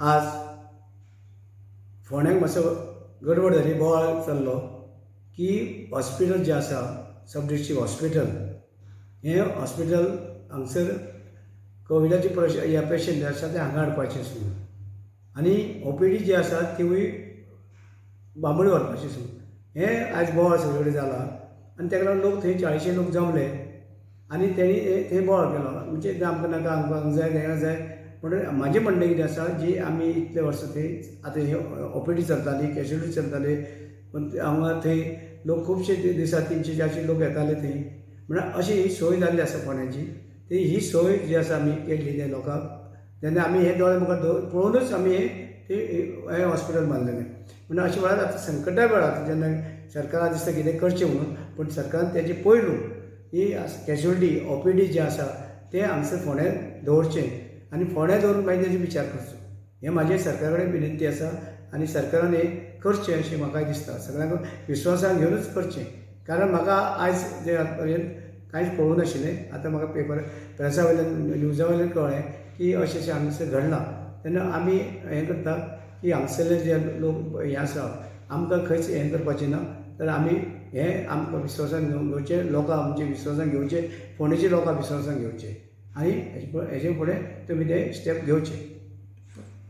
आज फोंड्यांक मातसो गडबड जाली, बोवाळ चल्लो की हॉस्पिटल जें आसा, सब डिस्ट्रिक्ट हॉस्पिटल, हें हॉस्पिटल हांगसर कोविडाचे हे पेशंट जे आसा ते हांगा हाडपाचे आसून आनी ओपीडी जी आसा तिवूय बांबोळी व्हरपाची आसून हें आयज बोवाळ सगळे कडेन जाला. आनी ताका लागून लोक थंय 40 लोक जमले आनी तेणी थंय बोवाळ केलो, म्हणजे आमकां नाका, आमकां हांगा जाय, हांगा जाय. म्हणटकीर म्हाजें म्हणणें कितें आसा, जी आमी इतले वर्सां थंय आतां हे ओपीडी चलताली, कॅज्युलिटी चलताली, पूण हांगा थंय लोक खुबशे दिसा 300-400 लोक येताले थंय. म्हणल्यार अशी ही सोय जाल्ली आसा फोंड्याची. ती ही सोय जी आसा आमी केल्ली त्या लोकांक, तेन्ना आमी हे दोळे मुखार पळोवनूच आमी हे ती हें हॉस्पिटल बांदलेलें. म्हणून अशें वेळार आतां संकटा वेळार जेन्ना सरकाराक दिसता कितें करचें म्हणून, पूण सरकारान तेजे पयलू ही कॅज्युलिटी ओपीडी जे आसा तें हांगसर फोंड्या दवरचें आनी फोंड्या दवरून मागीर तेजो विचार करचो, हें म्हाजें सरकारा कडेन विनंती आसा. आनी सरकारान हें करचें अशें म्हाकाय दिसता, सगळ्यांक विस्वासान घेवनूच करचें. कारण म्हाका आयज जे पर्यंत कांयच पळोवंक नाशिल्लें, आतां म्हाका पेपर प्रेसा वयल्यान न्युजा वयल्यान कळ्ळें की अशें अशें हांगसर घडलां. तेन्ना आमी हें करता की हांगसरले जे लोक हें आसा, आमकां खंयच हें करपाचें ना, तर आमी हें आमकां विस्वासान घेवन घेवचें, लोकां आमचे विस्वासान घेवचें, फोंडेचे लोकां विस्वासान घेवचें आनी हेजे फुडें तुमी ते स्टेप घेवचे.